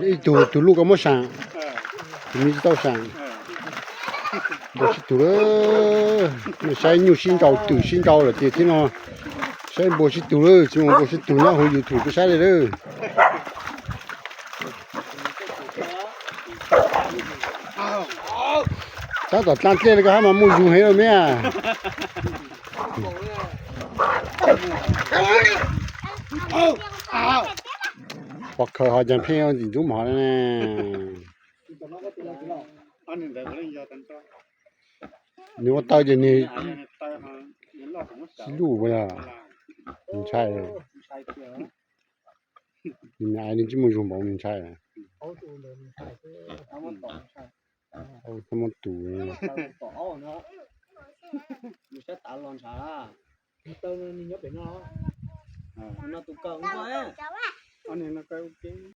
Ib tug tus luj koj muab saam, tus me tsis tau saam. Npua sib tug lawm, saib nyuj sib nraus twm sib nraus lawm tiag thiab no. Saib npua sib tug lawm, tsis muaj npua sib tug nyob hauv YouTube peb saib li lawm. Tab tom dlaab dlej li koj hab mas muaj zug heev lawm me. Pov khawv ho caag pheej ntxim ntxub mov na. Nws ua taw ces nws sib luj yog, nws ntshai. Nws me aiv nws tsis muaj zug npaum nws ntshai. Txhob muab tus.